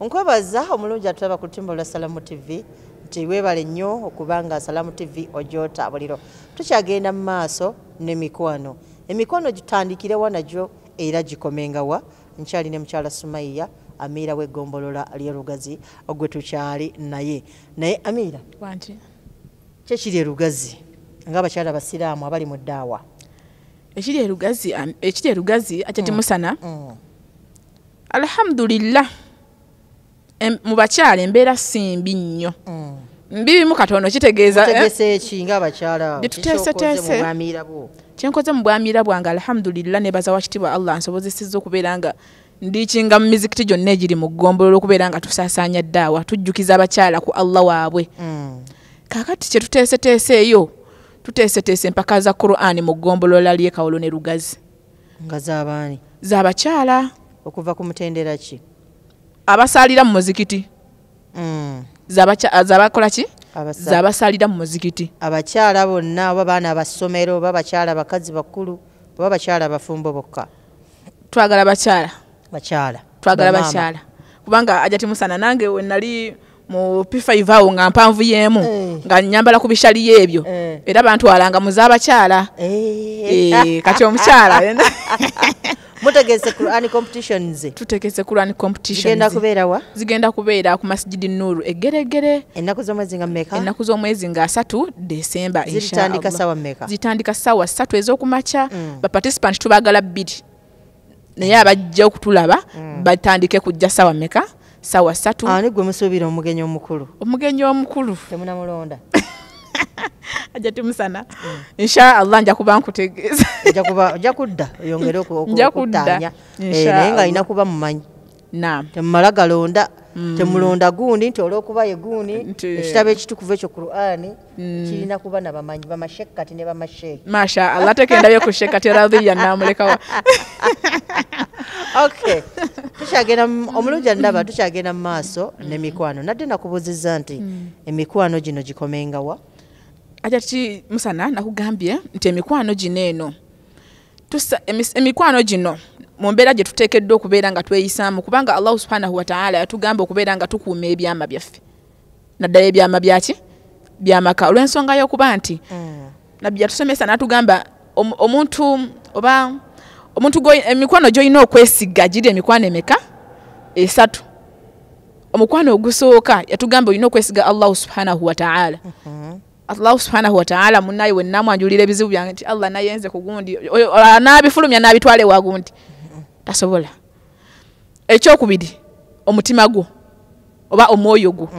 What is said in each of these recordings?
Nkwebaza omulungi atulaba ku lutimba lwa Salamu TV nti weebale nnyo okubanga Salamu TV ogyota buliro. Tukyagenda mu maaso n'emikwano. Emikwano gitandikirewa nagyo era gikomengawa. Nkyali ne mukyala Sumaiya, Amiira w'eggombolola ly'e Lugazi, ogwe tukyali naye. Naye Amiira, Wangi. Kyekiri e Lugazi ng'abakyala abasiraamu abali mu ddaawa? Ekiri e Lugazi, Hajjati Musana, alhamdulillah, mu bakyala embeera si mbi nnyo. Mbibimu katono, kitegeeza Mutegese eki ng'abakyala? Bye tuteeseteese. Kiki okoze mu bwamiira bwo? Kyenkoze mu bwamiira bwange, alhamdulillah, nebaza wakitiibwa Allah nsobozesezza okubeera nga ndikinga mu mizikiti gyonna egiri mu ggombolola, okubeera nga tusaasaanya ddaawa, tujjukiza abakyala ku Allah waabwe. Kaakati kye tuteeseteese eyo, tuteeseteese empaka za Qur'ani mu ggombolola ly'e Kawolo ne Lugazi. Nga z'abaani? Z'abakyala. Okuva ku mutendera ki? Abasaalira mu muzikiti. Zabakola ki? Zabasaalira mu muzikiti. Abakyala bonna, oba baana abasomero, oba bakyala bakazi bakulu, oba bakyala bafumbo bokka? Twagala bakyala. Bakyala. Twagala Bamaama. bakyala, kubanga Hajjati Musana, nange we nali mu P5 awo nga mpanvu y'emu, nga nyambala ku bishaliyo ebyo, era bantwalanga mu z'abakyala. Kati omukyala Mutegese Quran competitions? Tutegese Quran competitions. Zigenda kubeera wa? Zigenda kubeera ku Masjidi Nuru Egeregere. Ennaku z'omwezi nga mmeka? Ennaku z'omwezi nga 3 Desemba. Zitandika ssaawa mmeka? Zitandika ssaawa 3 ez'okumakya. Baparticipant tubagala 2, naye abajja okutulaba batandike kujja ssaawa mmeka? Ssaawa 3. Ani gwe musuubira omugenyi omukulu? Omugenyi omukulu? Temunamulonda? Hajjati Musana, insha Allah nja kuba nkutegeeza. Ojja kudda oyongere Nja kudda. okuttaanya. Insha Naye nga alina Allah. kuba mumanyi. Naam. Temumala galonda, temulonda gundi nti olw'okuba ye gundi. Ekitabo ekitukuvu ekyo Qur'ani kirina kuba nabamanyi, bamashekkati ne bamasheeki. Masha Allah, tekendabye ku Shekati Radhiya namulekawa. Okay, tukyagenda omulungi andaba, tukyagenda mu maaso n'emikwano. Nadde nakubuuzizza nti emikwano gino gikomengawa? Hajjati Musana, nakugambye nti emikwano gino eno emikwano gino mu mbeera gye tuteekeddwa okubeera nga tweyisaamu, kubanga Allahu subhanahu wataala yatugamba okubeera nga tukuuma ebyama byaffe, naddala ebyama byaki? Byamaka, olw'ensonga y'okuba nti Nabbi yatusomesa n'atugamba omuntu oba omuntu emikwano gy'olina okwesiga giri emikwano emeka? Esatu. Omukwano ogusooka yatugamba olina okwesiga Allahu subhanahu wataala. Allahu subhanahu wataala munaye wenamwanjulira ebizibu byange nti Allah nayenze ku gundi, oyo anaabifulumya n'abitwala ewa gundi, tasobola. Ekyokubiri, omutima gwo oba omwoyo gwo.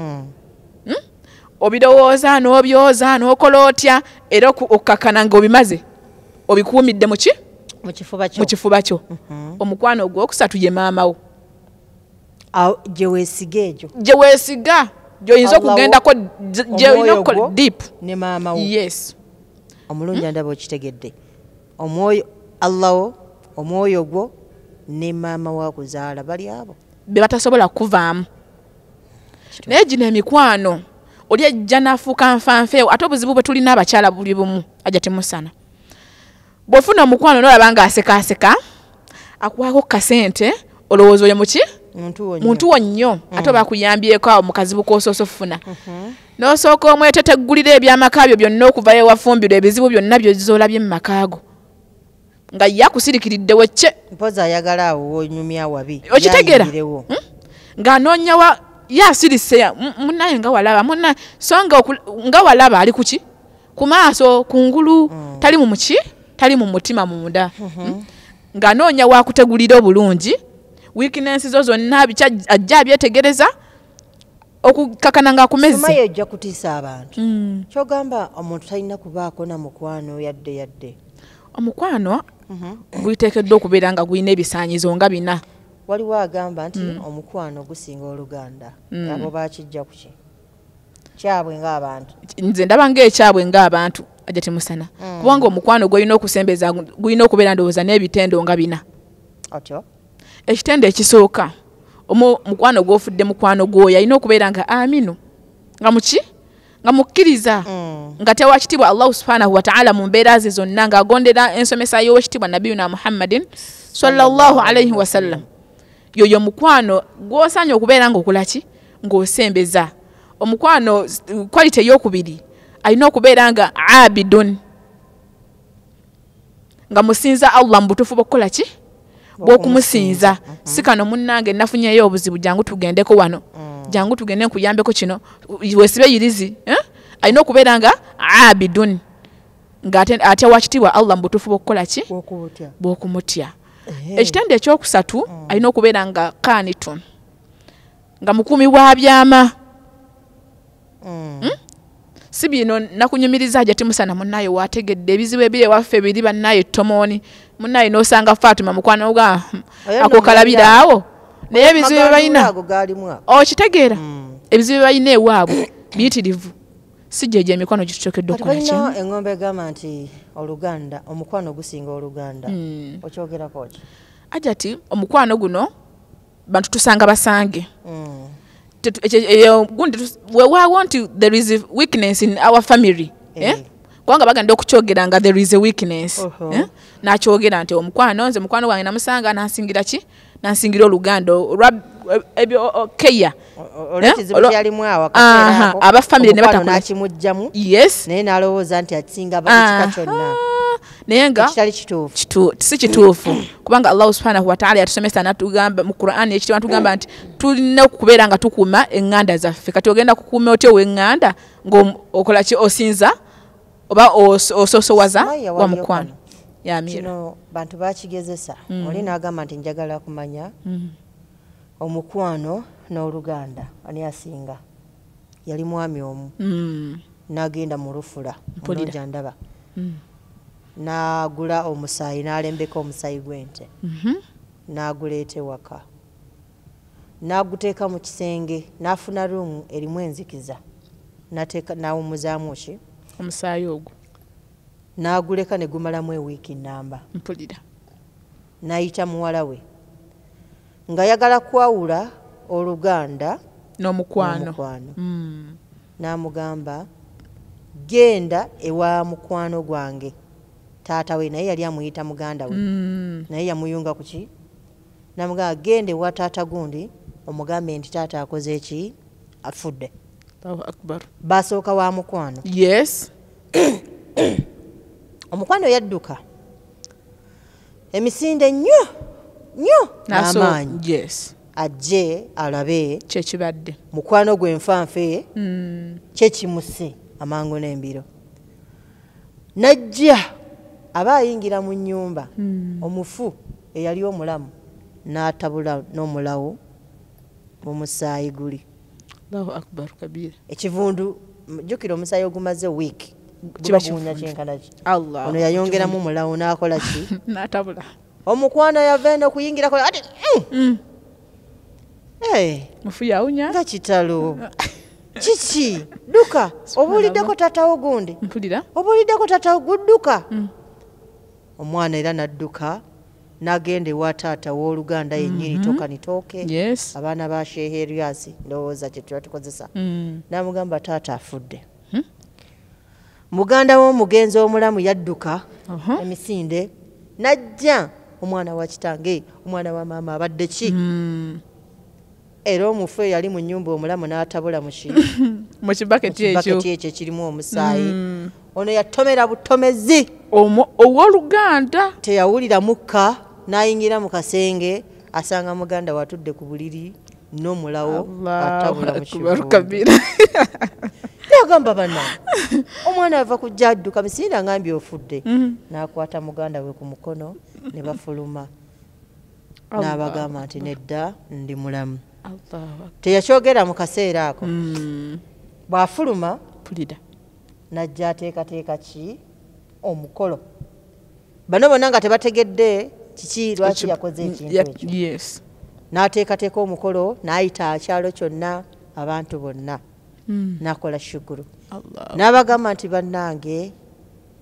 Obirowooza n'obyoza n'okola otya, era okkakkana ng'obimaze obikuumidde muki? Mu kifuba kyo. Mu kifuba kyo. Omukwano ogwokusatu ye maama wo. Awo, gye weesiga egyo. Gye weesiga, gy'oyinza Allah wo, okugendako, gy'olina omwoyo okukola gwo deep. Ne maama wo. Yes. Omulungi andaba, okitegedde? Omwoyo, Allah wo, omwoyo gwo ne maama wakuzaala, bali abo be batasobola kukuvaamu. Naye gino emikwano oli ejja n'afuuka nfanfeewo. Ate obuzibu bwe tulina abakyala buli bumu, Hajjati Musana, bw'ofuna omukwano n'olaba ng'asekaaseka, akuwaako kasente, olowooza oyo muki? Muntu wo nnyo. Muntu wo nnyo. Ate oba akuyambyeko awo mu kazibu k'osoose ofuna, n'osooka omweteteggulira ebyamaka byo byonna okuvayo ewafumbirwa, ebizibu byonna byozolabye mu maka go, nga ye akusirikiridde wecce. Mpozi ayagala awo wonyumya wabi. Okitegeera? Yayingirewo. Ng'anoonya wa ye asirise munnaye nga walaba munnaye, so nga nga walaba ali kuki? Ku maaso kungulu, tali mu muki, tali mu mutima munda. Ng'anoonya wakutegulira obulungi weakness zo zonna, biki ajja abyetegereza okukakana ng'akumezze. Sumaye, ojja kutiisa abantu. Kyogamba omuntu talina kubaako na mukwano yadde yadde? Omukwano guteekeddwa okubeera nga gulina ebisaanyizo nga bina. Waliwo agamba nti omukwano gusinga oluganda. Abo bakijja kuki kyabwe ng'abantu? Nze ndaba ng'ekyabwe ng'abantu, Hajjati Musana, kubanga omukwano gwolina okusembeza gulina okubeera, ndowooza, n'ebitendo nga bina. Otyo. Ekitendo ekisooka, mukwano gw'ofudde mukwano gwoyo alina okubeera nga aminu, nga muki? Nga mukkiriza, nga tewakitiibwa Allahu subhanahu wataala mu mbeera ze zonna, ng'agondera ensomesa y'owekitiibwa Nabiyuna Muhammadin sallallahu alaihi wasallam. Yoyo mukwano gw'osaanye okubeera ng'okola ki, ng'osembeza. Omukwano quality ey'okubiri alina okubeera nga abidun, nga musinza Allah mu butuufu bw'okukola ki, bw'okumusinza. Si kano munnange nafunyeyo obuzibu, jangu tugendeko wano, jangu tugende nkuyambeko kino, weesibe yirizi. Alina okubeera nga abidun, nga atya wa kitiibwa Allah mu butuufu bw'okukola ki, bw'okumutya. Ekitende ekyokusatu alina okubeera nga qanitun, nga mukuumi wa byama. Si bino nakunyumiriza Hajati Musana munnaye wategedde ebizibu ebiri ewaffe biri bannaye ttomooni, munnaye n'osanga Fatuma mukwano gwa ako kalabira awo, naye ebizibu bye balina okitegeera, ebizibu bye balina ewaabwe biyitirivu. Si gyegyo emikwano gituteekeddwa okukola ki? Engombe egamba nti oluganda, omukwano gusinga oluganda, okyogerako ki? Hajati, omukwano guno bantu tusanga basange. Weewaawo nti there is a weakness in our family, kubanga bagenda okukyogera nga there is a weakness. N'akyogera nti omukwano, nze mukwano gwange namusanga nansingira ki, nansingira oluganda olwa keya aba family ne batakola nakimujjamu, naye n'alowooza nti asinga bakika kyonna, naye nga si kituufu, kubanga Allah subhanahu wa ta'ala yatusomesa n'atugamba mu Qur'an ekitiibwa, n'atugamba nti tulina okubeera nga tukuuma eŋŋanda zaffe. Kati ogenda kukuuma otya ow'eŋŋanda ng'okola ki, osinza oba ososowaza wa mukwano? Kino bantu bakigezesa. Oli n'agamba nti njagala kumanya omukwano n'oluganda ani asinga. Yali mwami omu, n'agenda mu lufula mulungi ndaba, n'agula omusaayi, n'alembeka omusaayi gw'ente, n'aguleeta ewaka, n'aguteeka mu kisenge, n'afuna ruumu erimu enzikiza, n'awummuzaamu ki omusaayi ogwo, n'aguleka ne gumalamu ewiiki nnamba. Mpulira. N'ayita muwala we ng'ayagala kwawula oluganda n'omukwano. N'amugamba genda ewa mukwano gwange taata we, naye yali amuyita muganda we, naye yamuyunga ku ki, n'amugamba genda ewa taata gundi omugambe nti taata akoze eki, afudde. Allahu akbar. Basooka wa mukwano. Yes. Omukwano yadduka emisinde nnyo nnyo n'amaanyi. Yes. Ajje alabe kyekibadde mukwano gwe nfanfe kyekimuse amangu n'embiro. Najja aba ayingira mu nnyumba, omufu eyali omulamu n'atabula n'omulawo mu musaayi guli. Allahu akbar kabira. Ekivundu, jjukira omusaayi ogumaze wiiki kiba kiwunya kyenkana ki. Allah. Ono yayongeramu omulawo n'akola ki? N'atabula. Omukwano yava eno okuyingirako ati mufu yawunya nga kitalo. Kiki? Dduka, obuuliddeko taatawo gundi. Mpulira. Obuuliddeko taatawo gudduka. Omwana era n'adduka n'agenda ewa taata w'oluganda yennyini toka nitooke. Yes. Abaana ba Sheikh Elias ndowooza kye tuba tukozesa. N'amugamba taata afudde. Muganda w'omugenzi omulamu yadduka emisinde n'ajja, omwana wa kitange, omwana wa maama abadde ki? Era omufu eyali mu nnyumba omulamu n'atabula mu kibaketi ekyo ekirimu omusaayi. Ono yatomera butomezi ow'oluganda, teyawulira mukka, n'ayingira mu kasenge asanga muganda watudde ku buliri n'omulawo atabula mu kivundu. Yagamba bana omwana ava kujja adduka misinde ngambye ofudde, n'akwata muganda we ku mukono ne bafuluma, n'abagamba nti nedda ndi mulamu. Teyakyogera mu kaseera ako. Bw'afuluma n'ajja ateekateeka ki omukolo. Bano bonna nga tebategedde kiki lwaki yakoze ekintu ekyo. Yes. N'ateekateeka omukolo n'ayita akyalo kyonna abantu bonna, n'akola shukuru. N'abagamba nti bannange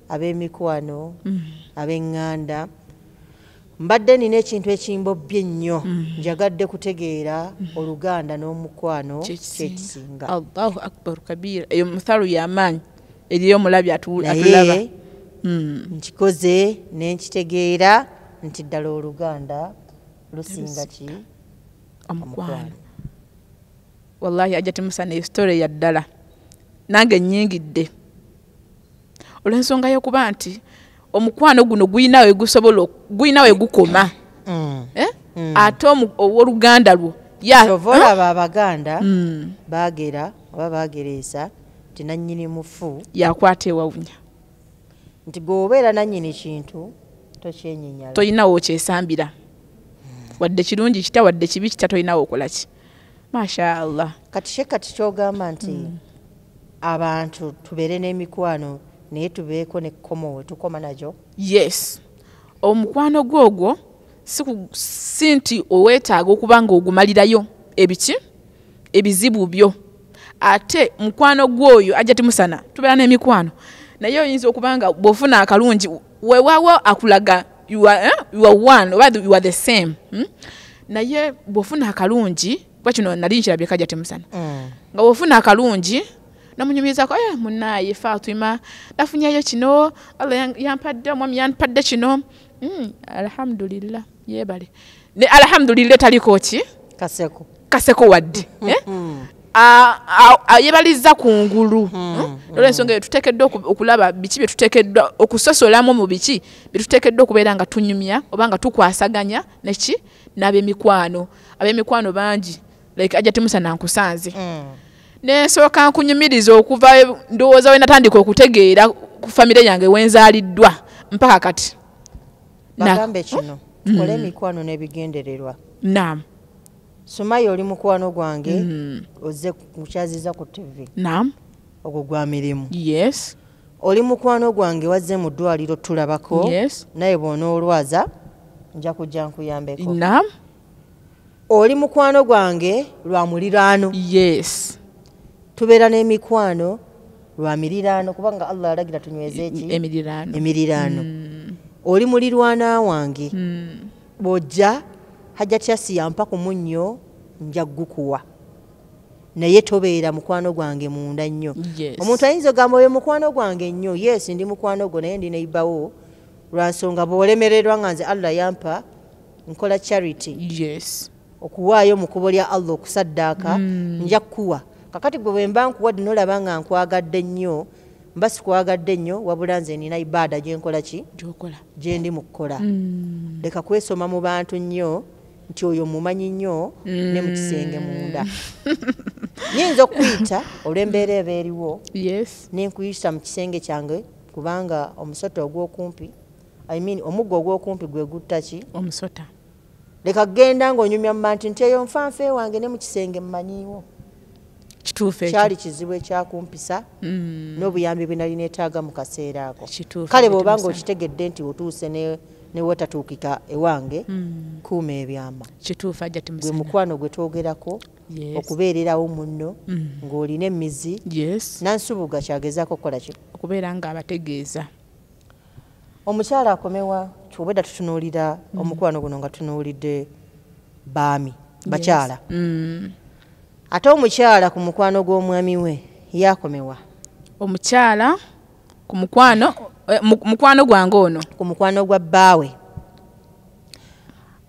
ab'emikwano, ab'eŋŋanda, mbadde nina ekintu ekimbobbye ennyo, njagadde kutegeera oluganda n'omukwano kyekisinga. Allahu akbar kabira. Eyo muthalu y'amaanyi eriyo omulabi atulaba. Nkikoze ne nkitegeera nti ddala oluganda lusinga ki Omukwano. Wallahi Hajjati Musana, eyo story ya ddala nange nnyingidde olw'ensonga y'okuba nti omukwano guno gulina we gusobola, gulina we gukoma. Eh? Ate owooluganda lwo Kyova olaba Abaganda baagera oba baagereesa nti nannyini mufu yakwata ewawunya. Nti gweobeera nannyini kintu tokyenyinyala. Tolinawo okyesambira, wadde kirungi kitya, wadde kibi kitya, tolinawo okola ki. Masha Allah. Kati she kati kyogamba nti abantu tubeere n'emikwano naye tubeeko nekkomo we tukoma nagyo. Yes, omukwano gwo ogwo si nti oweetaaga okuba nga ogumalirayo ebiki ebizibu byo. Ate mukwano gwoyo Hajjati Musana, tubeera n'emikwano naye oyinza okuba nga bw'ofuna akalungi weewaawo akulaga you are one oba you are the same, Naye bw'ofuna akalungi, kuba kino nali nkirabye Hajjati Musana, nga bw'ofuna akalungi namunyumizako, munaaye Fatima nafunyeyo kino, Allah yampadde omwami, yampadde kino, alhamdulillah, yeebale. Ne alhamdulillah taliko ki? Kaseko. Kaseko wadde, eh? Yebalizza kungulu. Olw'ensonga eyo tuteekeddwa okulaba biki bye tuteekeddwa okusosolamu mu biki bye tuteekeddwa okubeera nga tunyumya oba nga tukwasaganya neki n'ab'emikwano. Ab'emikwano bangi, like Hajjati Musana nkusanze, nensooka nkunyumiriza okuva ndowooza we natandika okutegeera ku famire yange wenzaaliddwa mpaka kati. Bagambe kino, tukole emikwano n'ebigendererwa. Naam. Sumayi oli mukwano gwange, ozze nkukyaziza ku TV. Naam. Ogwo gwa mirimu. Yes. Oli mukwano gwange wazze mu ddwaliro tulabako. Yes. Naye bw'onoolwaza nja kujja nkuyambeko. Naam. Oli mukwano gwange lwa muliraano. Yes. Tubeera n'emikwano lwa miriraano kubanga Allah alagira tunyweze eki? Emiriraano. Emiriraano. Oli mulirwana wange. Bw'ojja Hajjati Asiya yampa ku munnyo nja gukuwa. Naye tobeera mukwano gwange munda nnyo. Yes. Omuntu ayinza ogamba oyo mukwano gwange nnyo. Yes, ndi mukwano gwo naye ndi neighbor lwa nsonga bw'olemererwa nga nze Allah yampa nkola charity. Yes. Okuwaayo mu kkubo lya Allah okusaddaaka, nja kukuwa. Kakati gwe bwe mba nkuwadde n'olaba nga nkwagadde nnyo, mba sikwagadde nnyo, wabula nze nina ibaada gye nkola ki? Gy'okola. Gye ndi mu kukola. Leka kwesoma mu bantu nnyo nti oyo mumanyi nnyo ne mu kisenge munda. Nnyinza okukuyita olw'embeera eba eriwo. Yes. Ne nkuyisa mu kisenge kyange kubanga omusota ogw'okumpi, I mean omuggo ogw'okumpi gwe gutta ki? Omusota. Leka genda ng'onyumya mu bantu nti eyo nfanfe wange ne mu kisenge mmanyiiwo. Kituufu ekyo. Kyali kizibu ekyakumpisa n'obuyambi bwe nali neetaaga mu kaseera ako. Kituufu Kale ekyo bw'oba Musa. ng'okitegedde nti otuuse ne wetatuukika ewange, kuuma ebyama. Kituufu Hajjati Gwe Musana. mukwano gwe twogerako, Yes. okubeererawo munno ng'olina emizi. Yes. Nansubuga kyagezaako okukola ki? Okubeera ng'abategeeza. Omukyala akomewa obwedda tutunuulira omukwano guno nga tutunuulidde baami, bakyala. Ate omukyala ku mukwano gw'omwami we yakomewa. Omukyala ku mukwano, mukwano gwange ono. Ku mukwano gwa bbaawe.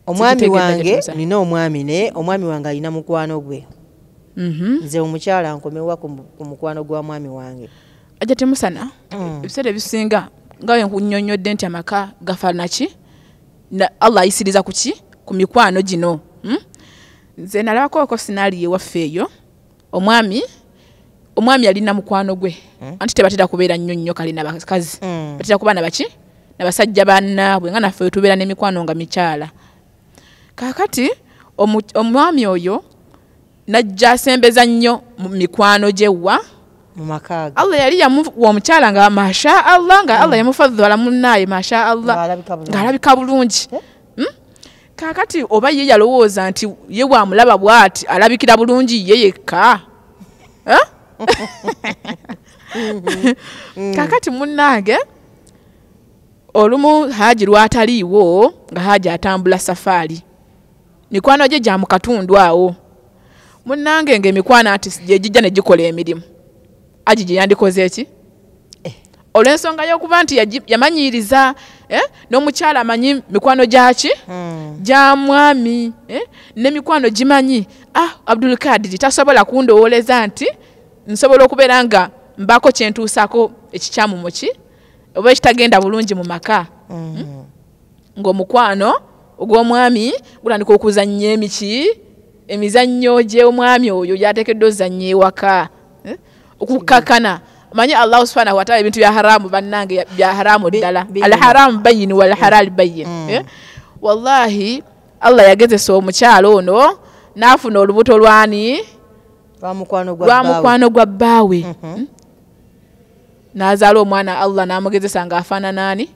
Omwami Sikitegedde wange, Hajjati Musa. nina omwami naye omwami wange alina mukwano gwe. Nze omukyala nkomewa ku mukwano gwa mwami wange. Hajjati Musana, ebiseera ebisinga nga bwe nkunnyonnyodde nti amaka gafaanana ki? Allah ayisiriza ku ki? Ku mikwano gino. Nze nalabako scenario ewaffe eyo. Omwami yalina mukwano gwe. Anti tebatera kubeera nnyo nnyo kale n'abakazi. Batera kuba na baki? N'abasajja bannaabwe nga naffe tubeera n'emikwano nga mikyala. Kaakati omwami oyo n'ajja asembeza nnyo mu mikwano gye wa? Mu maka ge. Allah yali yamuwa omukyala nga masha Allah, nga Allah yamufadhala munnaaye masha Allah. Ng'alabika bulungi. Ng'alabika bulungi. Kaakati oba ye yalowooza nti ye bw'amulaba bw'ati alabikira bulungi ye yekka. Kaakati munnange olumu Haji lw'ataliiwo nga Haji atambula safaari, mikwano gye gya mu katundu awo. Munnange ng'emikwano ati gye gijja ne gikola emirimu. Haji gye yandikoze ki? Olw'ensonga y'okuba nti yamanyiriza n'omukyala amanyi mikwano gyaki gya mwami, n'emikwano gimanyi Abdulkadir tasobola kundowooleza nti nsobola okubeera nga mbaako kyentuusaako ekikyamu muki oba ekitagenda bulungi mu maka. Ng'omukwano ogw'omwami gutandika okuzannya emiki emizannyo gy'omwami oyo gy'ateekeddwa ozannya ewaka, okukkakana. Manyi Allah subhanahu wa ta'ala ebintu bya haramu bannange bya haramu ddala, al haramu bayyin wal halal bayyin. Wallahi Allah yagezesa omukyalo ono n'afuna olubuto lwani lwa mukwano gwa bbaawe, n'azaala omwana. Allah n'amugezesa ng'afaanana ani?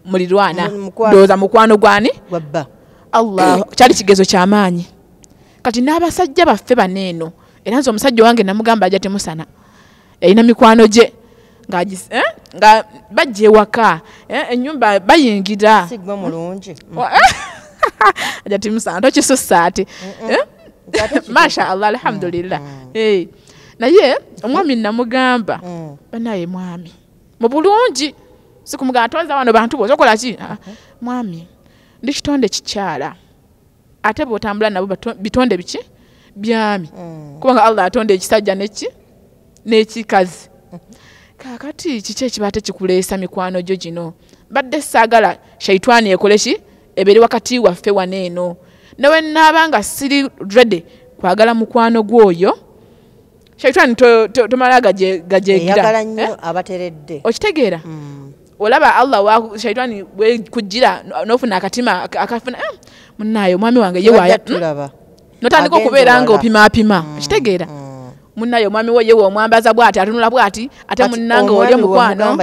Mulirwana, ndowooza mukwano gwani Allah. Kyali kigezo kyamaanyi. Kati n'abasajja baffe baneeno, era nze omusajja wange namugamba ajja temusana, yalina mikwano gye nga bajja ewaka, ennyumba bayingira ajja temusana tokisussa ati masha Allah alhamdulillah. Naye omwami namugamba banaye mwami mu bulungi, sikumugamba tonza wano bantu bo okola ki, mwami ndi kitonde kikyala, ate bw'otambula nabo bitonde biki byami, kubanga Allah atonda ekisajja neki n'ekikazi. Kaakati kiki ekiba tekikuleesa mikwano gyo gino? Badde saagala shaitwani ekole ki ebeere wakati waffe wano eno, nawe naaba nga siri ready kwagala mukwano gw'oyo, shaitwani tomala gajegira abateredde. Okitegeera? Olaba Allah wa shaitwani bwe kujjira n'ofuna akatima akafuna munnaye omwami wange ye waya notandika okubeera nga opimaapima. Okitegeera? Munnaye omwami we ye omwambaza bw'ati atunula bw'ati, ate munnange oli omukwano.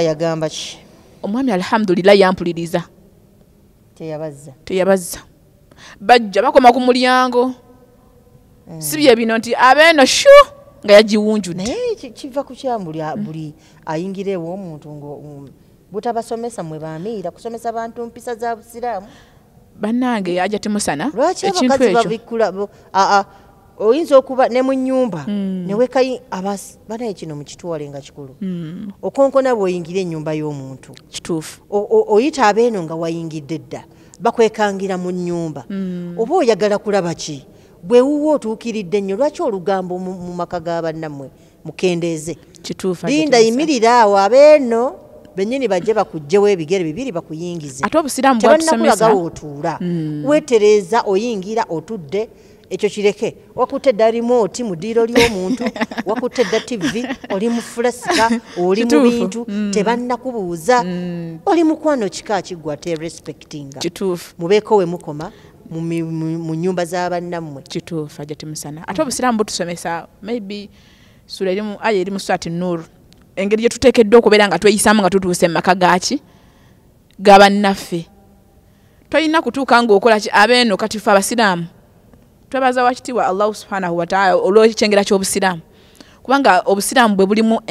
Omwami alhamdulillah yampuliriza, teyabazza. Bajja bakoma ku mulyango, si bye bino nti abeeno shu nga yagiwunjudde. Naye kiva ku kyamu buli ayingira ew'omuntu butabasomesa mwe bamiira kusomesa bantu mpisa za busiraamu. Bannange ajja temusana lwaki abakazi babikkula? Oyinza okuba ne mu nnyumba newekayi banaye kino mukitwale nga kikulu. Okonkona bw'oyingira ennyumba y'omuntu kituufu, oyita abeeno nga wayingidde dda, bakwekangira mu nnyumba, oba oyagala kulaba ki? Bwe wuwo otuukiridde nnyo, lwaki olugambo mu maka ga bannammwe mukendeeze? Kituufu. Linda yimirira awo abeeno bennyini bajje bakuggyewo ebigere bibiri bakuyingize. Ate obusiraamu bwatusomesa tebannakulaga w'otuula, weetereeza oyingira otudde, ekyo kireke. Wakutte dda remote mu ddiiro ly'omuntu, wakutte dda TV, oli mu fulasika, oli mu bintu, tebannakubuuza, oli mukwano kika kiggwa te respectinga. Kituufu. Mubeeko we mukoma mu nnyumba z'abannammwe. Kituufu ajja temusana. Ate obusiraamu butusomesa maybe sura erimu aya eri mu Surati Nur, engeri gye tuteekeddwa okubeera nga tweyisaamu nga tutuuse mu maka gaaki ga bannaffe. Tolina kutuuka ng'okola ki abeeno. Kati ffe abasiraamu twebaza wakitiibwa Allah subhanahu wa ta'ala olw'ekyengera ky'obusiraamu, kubanga obusiraamu bwe bulimu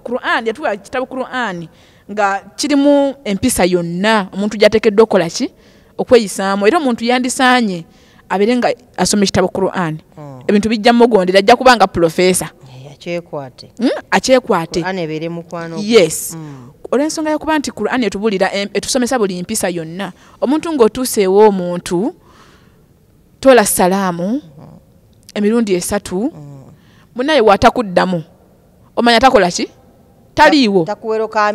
Qur'an, yatuwa kitabo Qur'an nga kirimu empisa yonna omuntu gy'ateekeddwa okukola ki okweyisaamu. Era omuntu yandisaanye abeere nga asoma ekitabo Qur'an, ebintu bijja mugondera, ajja kuba nga profesa akyekwate, akyekwate. Qur'an ebeere mukwano. Yes. Olw'ensonga y'okuba nti Qur'an etubuulira etusomesa buli mpisa yonna, omuntu ng'otuuse ew'omuntu tola salaamu emirundi 3, munnaye bw'atakuddamu omanya takola ki? Taliiwo, takuweroka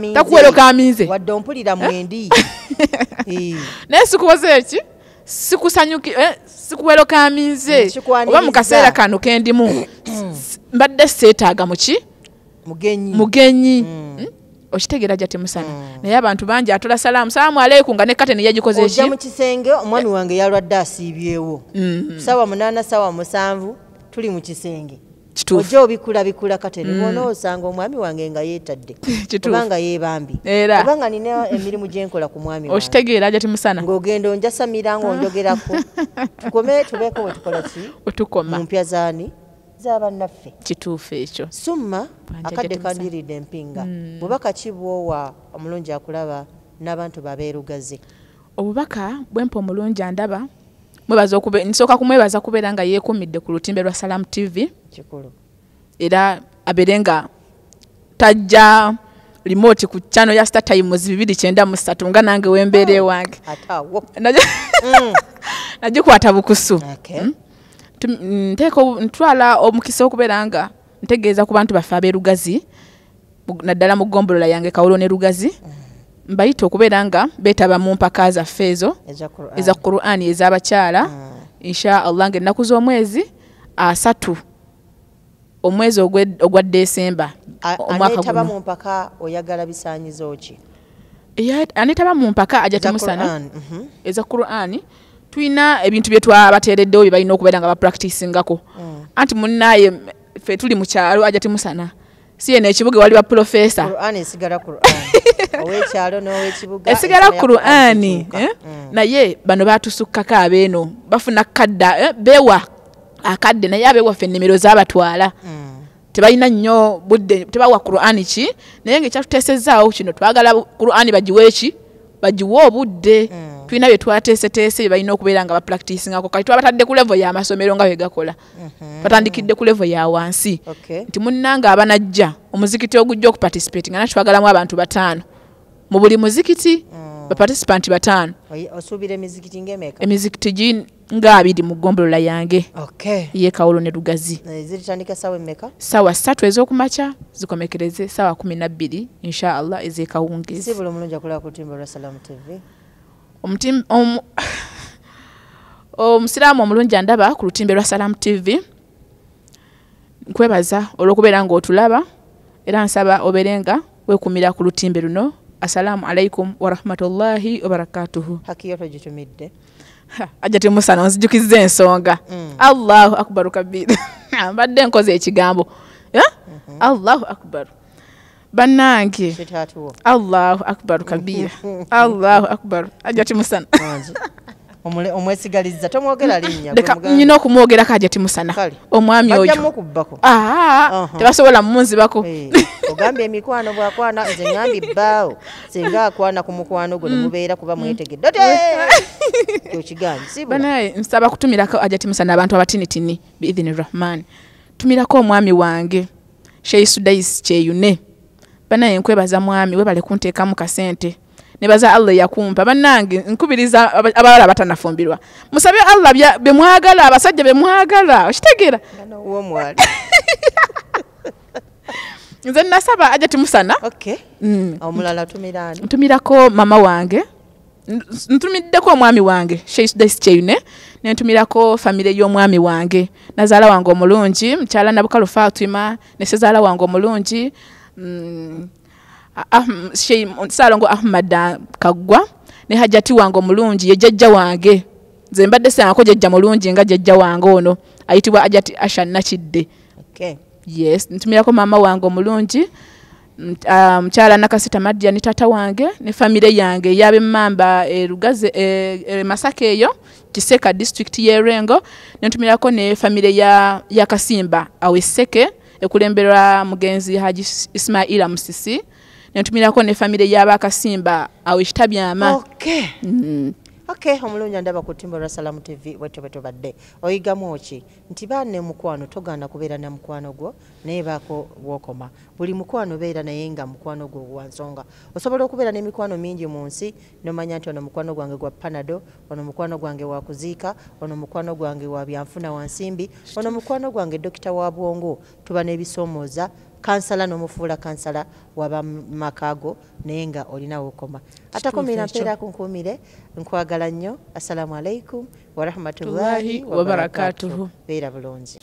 aminze, wadde ompulira mwendi. Naye sikuwoze eki sikusanyuki, sikuweroka aminze, oba mu kaseera kano kendimu mbadde seetaaga muki mugenyi. Okitegeera ajja temusana. Naye abantu bangi atola salaamu salaamu aleikum nga ne kateni yagikoze ki? Ojja mu kisenge, omwami wange yalwadde asiibyewo, ssaawa 8 ssaawa 7 tuli mu kisenge, ojja obikula bikula kateni, bw'onoosanga omwami wange nga yeetadde kubanga yeebambi, kubanga nina emirimu gye nkola ku mwami wange. Okitegeera ajja temusana. Ng'ogenda onjasamira ng'onjogerako, tukome tubeeko we tukola ki? We tukoma mu mpya zaani z'abannaffe. Kituufu ekyo. Summa akadde kandiridde empinga. Bubaka ki bw'owa omulungi akulaba n'abantu babeerugaze? Obubaka bwempa omulungi andaba, nsooka kumwebaza kubeera nga yeekuumidde ku lutimbe lwa Salam TV. Kikulu. Era abeere nga tajja remote ku channel ya Star Times 293 nga nange wembeere wange. Atawo. Nagikwata bukusu. Nteeka ntwala omukisa okubeera nga ntegeeza ku bantu baffe ab'e Lugazi, naddala mu ggombolola yange Kawolo ne Lugazi, mbayita okubeera nga beetaba mu mpaka zaffe ezo eza Qur'ani ez'abakyala. Insha Allah ng'ennaku z'omwezi 3 omwezi ogwa Desemba omwaka guno. Mu mpaka oyagala bisaanyizo ki? Aneetaba mu mpaka ajja temusana eza Qur'ani, tulina ebintu bye twabateereddewo bye balina okubeera nga bapracticingako. Anti munnaye ffe tuli mu kyalo ajja temusana, si eno ekibuga wali ba professor. Qur'ani esigala Qur'ani. Ow'ekyalo n'ow'ekibuga esigala Qur'ani. Naye bano batusukkako abeeno bafuna kadda beewa akadde, naye abeewaffe ennimiro zaabatwala. Tebalina nnyo budde, tebawa Qur'ani ki, naye ng'ekyatuteesezaawo kino twagala Qur'ani bagiwe ki, bagiwe obudde. Tulina bye twateeseteese bye balina okubeera nga bapracticingako. Kati twabatadde ku level y'amasomero nga bwe gakola. Batandikidde ku level ya wansi. Nti munnange abanajja omuzikiti ogujja okuparticipate nga nakyo twagalamu abantu 5 mu buli muzikiti, baparticipant 5. Osuubira emizikiti ng'emeka? Emizikiti nga 2 mu ggombolola yange. Ye Kawolo ne Lugazi. Ziritandika ssaawa emmeka? Ssaawa 3 ez'okumakya zikomekereze ssaawa 12 insha Allah ez'ekawungeezi. Sibula omulungi akulaba ku lutimbe lwa Salaam TV. Omusiraamu omulungi andaba ku lutimbe lwa Salaam TV, nkwebaza olw'okubeera ng'otulaba, era nsaba obeere nga weekumira ku lutimbe luno. Assalamu alaikum warahmatullahi wabarakatuhu. Haki yo togitumidde. Ajja temusana onzijukizza ensonga. Allahu akbar kabir. Mbadde nkoze ekigambo. Allahu akbar. Bannange. Allahu akbar kabir. Allahu akbar. Ajja temusana. Omwesigalizza tomwogera linnya. Leka nnyina okumwogerako ajja temusana. Omwami oyo. Bajja Tebasobola mmunzibako. Ogambye emikwano bw'akwana, nze ngambye bbaawo singa akwana ku mukwano gwo ne mubeera kuba mwetegedde. Banaye nsaba kutumirako ajja temusana abantu abatinitini biidhini Rahman. Tumirako omwami wange Sheikh Sudais Kyeyune. Banaye nkwebaza mwami, webale kunteekamu kasente. Nebaza Allah yakumpa. Bannange nkubiriza abawala abatanafumbirwa, musabe Allah bye mwagala, abasajja be mwagala. Okitegeera? Nze nasaba ajja temusana. Omulala tumira ani? Ntumirako mama wange, ntumiddeko omwami wange Sheikh Sudais Kyeyune, ne ntumirako famire y'omwami wange, nazaala wange omulungi mukyala Nabukalu Fatima, ne sezaala wange omulungi Ssalongo Ahmad Kaggwa, ne hajjati wange omulungi ye jjajja wange. Nze mbadde sangako jjajja mulungi nga jjajja wange ono ayitibwa Hajjati Asha Nakidde. Yes, ntumirako maama wange omulungi mukyala Nakasita Madya ne taata wange ne famire yange ey'ab'emmamba e Lugazi e Masaka eyo Kiseka district y'e Lwengo, ne ntumirako ne famire ya Kasimba awo e Sseke ekulemberwa mugenzi Haji Ismaila Musisi, ne ntumirako ne famire y'Abakasimba awo e Kitabyama. Omulungi andaba ku lutimbe lwa Salaam TV bwetyo bwe tubadde. Oyigamu ki? Nti baana mukwano togaana kubeera na mukwano gwo, naye baako bw'okoma. Buli mukwano beera naye nga mukwano gwo gwa nsonga. Osobola okubeera n'emikwano mingi mu nsi n'omanya nti ono mukwano gwange gwa Panado, ono mukwano gwange wa kuziika, ono mukwano gwange wa byanfuna wa nsimbi, ono mukwano gwange dokita wa bwongo. Tuba n'ebisoomooza, kansala n'omufuula kansala waba makago, naye nga olina w'okoma. Atakumira mpeera kunkuumire, nkwagala nnyo. Assalamu alaikum warahmatullahi wabarakatuhu. Beera bulungi.